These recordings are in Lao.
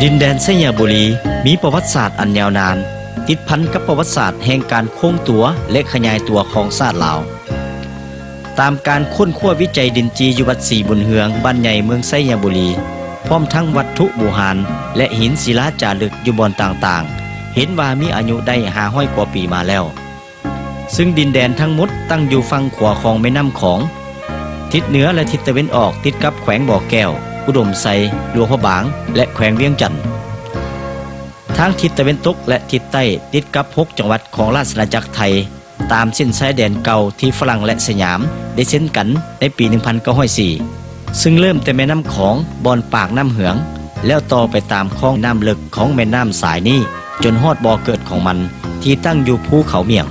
ດິນແດນໄຊຍະບູລີ ມີປະຫວັດສາດອັນຍາວນານ ຕິດພັນກັບປະຫວັດສາດແຫ່ງການໂຄ້ງຕົວ ແລະ ຂະຫຍາຍຕົວຂອງຊາດລາວ. ຕາມການຄົ້ນຄວ້າວິໄຈດິນຈີຢູ່ວັດສີບຸນເຮືອງ ບ້ານໃຫຍ່ ເມືອງໄຊຍະບູລີ ພ້ອມທັງວັດຖຸບູຮານ ແລະ ຫີນສິລາຈາລຶກຢູ່ບ່ອນຕ່າງໆ ເຫັນວ່າມີອາຍຸໄດ້ຫ້າຮ້ອຍກວ່າປີມາແລ້ວ. ຊຶ່ງດິນແດນທັງໝົດຕັ້ງຢູ່ຝັ່ງຂວາຂອງແມ່ນ້ຳຂອງ, ທິດເໜືອ ແລະ ທິດຕາເວັນອອກຕິດກັບແຂວງບໍ່ແກ້ວ, ອຸດົມໄຊ, ຫຼວງພະບາງ ແລະ ແຂວງວຽງຈັນ. ທາງທິດຕາເວັນຕົກ ແລະ ທິດໃຕ້ຕິດກັບຫົກຈັງຫວັດຂອງລາຊະອານາຈັກໄທ ຕາມເສັ້ນຊາຍແດນເກົ່າທີ່ຝຣັ່ງ ແລະ ສະຫຍາມໄດ້ເຊັນກັນໃນປີໜຶ່ງພັນເກົ້າຮ້ອຍສີ່ ຊຶ່ງເລີ່ມແຕ່ແມ່ນ້ຳຂອງ ບ່ອນປາກນ້ຳເຫືອງ ແລ້ວຕໍ່ໄປຕາມຄອງນ້ຳເລິກຂອງແມ່ນ້ຳສາຍນີ້ ຈົນຮອດບໍ່ເກີດຂອງມັນທີ່ຕັ້ງຢູ່ພູເຂົາໝ້ຽງ.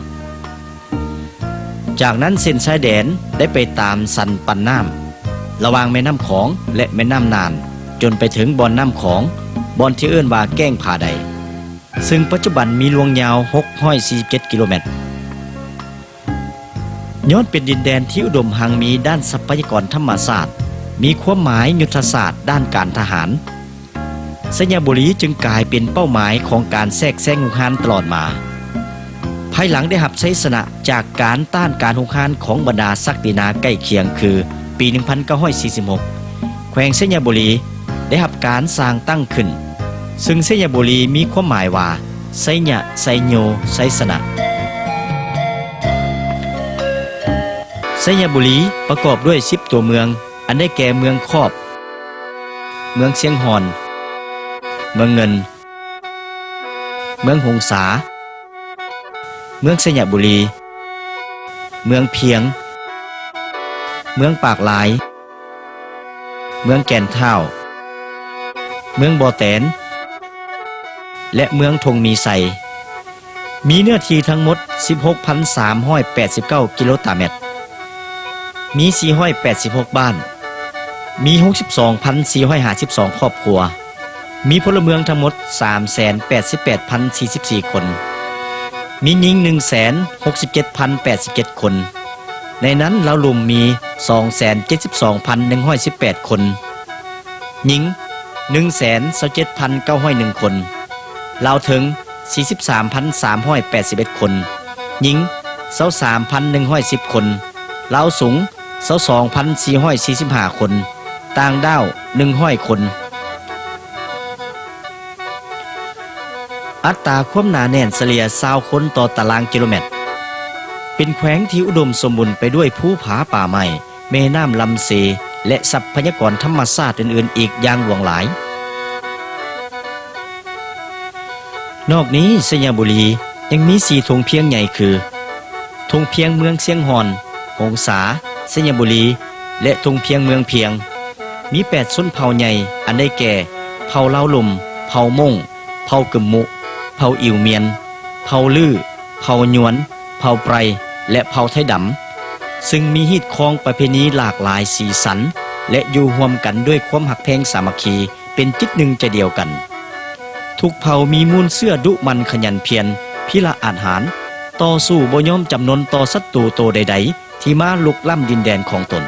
ຈາກນັ້ນເສັ້ນຊາຍແດນໄດ້ໄປຕາມສັນປັນນ້ຳ ລະຫວ່າງແມ່ນ້ຳຂອງ ແລະ ແມ່ນ້ຳນານ ຈົນໄປເຖິງບ່ອນນ້ຳຂອງ ບ່ອນທີ່ເອີ້ນວ່າແກ້ງຜາໃດ ຊຶ່ງປັດຈຸບັນມີລວງຍາວຫົກຮ້ອຍສີ່ສິບເຈັດກິໂລແມັດ. ຍ້ອນເປັນດິນແດນທີ່ອຸດົມຮັ່ງມີດ້ານຊັບພະຍາກອນທຳມະຊາດ, ມີຄວາມໝາຍຍຸດທະສາດດ້ານການທະຫານ, ໄຊຍະບູລີຈຶ່ງກາຍເປັນເປົ້າໝາຍຂອງການແຊກແຊງຮຸກຮານຕະຫຼອດມາ. ພາຍຫຼັງໄດ້ຮັບໄຊຊະນະຈາກການຕ້ານການຮຸກຮານຂອງບັນດາສັກດິນາໃກ້ຄຽງ ຄື ປີໜຶ່ງພັນເກົ້າຮ້ອຍສີ່ສິບຫົກ ແຂວງໄຊຍະບູລີໄດ້ຮັບການສ້າງຕັ້ງຂຶ້ນ, ຊຶ່ງໄຊຍະບູລີມີຄວາມໝາຍວ່າ ໄຊຍະ ໄຊໂຍ ໄຊຊະນະ. ໄຊຍະບູລີປະກອບດ້ວຍສິບຕົວເມືອງ ອັນໄດ້ແກ່ ເມືອງຄອບ, ເມືອງຊຽງຮ່ອນ, ເມືອງເງິນ, ເມືອງຫົງສາ, ເມືອງໄຊຍະບູລີ, ເມືອງພຽງ, ເມືອງປາກລາຍ, ເມືອງແກ່ນທ້າວ, ເມືອງບໍ່ແຕນ ແລະ ເມືອງທົ່ງມີໄຊ. ມີເນື້ອທີ່ທັງໝົດສິບຫົກພັນສາມຮ້ອຍແປດສິບເກົ້າກິໂລຕາແມັດ, ມີສີ່ຮ້ອຍແປດສິບຫົກບ້ານ, ມີຫົກສິບສອງພັນສີ່ຮ້ອຍຫ້າສິບສອງຄອບຄົວ, ມີພົນລະເມືອງທັງໝົດສາມແສນແປດສິບແປດພັນສີ່ສິບສີ່ຄົນ, ມີຍິງໜຶ່ງແສນຫົກສິບເຈັດພັນແປດສິບເຈັດຄົນ, ໃນນັ້ນລາວລຸ່ມມີສອງແສນເຈັດສິບສອງພັນໜຶ່ງຮ້ອຍສິບແປດຄົນ, ຍິງໜຶ່ງແສນຊາວເຈັດພັນເກົ້າຮ້ອຍໜຶ່ງຄົນ, ລາວເທິງສີ່ສິບສາມພັນສາມຮ້ອຍແປດສິບເອັດຄົນ, ຍິງຊາວສາມພັນໜຶ່ງຮ້ອຍສິບຄົນ, ລາວສູງຊາວສອງພັນສີ່ຮ້ອຍສີ່ສິບຫ້າຄົນ, ຕ່າງດ້າວໜຶ່ງຮ້ອຍຄົນ. ອັດຕາຄວາມໜາແໜ້ນສະເລ່ຍຊາວຄົນຕໍ່ຕາລາງກິໂລແມັດ. ເປັນແຂວງທີ່ອຸດົມສົມບູນໄປດ້ວຍພູຜາປ່າໄມ້, ແມ່ນ້ຳລຳເຊ ແລະ ຊັບພະຍາກອນທຳມະຊາດອື່ນໆອີກຢ່າງຫຼວງຫຼາຍ. ນອກນີ້ ໄຊຍະບູລີຍັງມີສີ່ທົ່ງພຽງໃຫຍ່ຄື ທົ່ງພຽງເມືອງຊຽງຮ່ອນ, ຫົງສາ, ໄຊຍະບູລີ ແລະ ທົ່ງພຽງເມືອງພຽງ. ມີແປດຊົນເຜົ່າໃຫຍ່ ອັນໄດ້ແກ່ ເຜົ່າລາວລຸ່ມ, ເຜົ່າມົ້ງ, ເຜົ່າກຶມມຸ, ເຜົ່າອິວມຽນ, ເຜົ່າລື, ເຜົ່າຍວນ, ເຜົ່າໄປຣ ແລະ ເຜົ່າໄທດຳ, ຊຶ່ງມີຮີດຄອງປະເພນີຫຼາກຫຼາຍສີສັນ ແລະ ຢູ່ຮ່ວມກັນດ້ວຍຄວາມຮັກແພງສາມັກຄີ ເປັນຈິດໜຶ່ງໃຈດຽວກັນ. ທຸກເຜົ່າມີມູນເຊື້ອດຸໝັ່ນຂະຫຍັນພຽນ, ພິລະອາດຫານ, ຕໍ່ສູ້ບໍ່ຍອມຈຳນົນຕໍ່ສັດຕູໂຕໃດໆ ທີ່ມາລຸກລ້ຳດິນແດນຂອງຕົນ.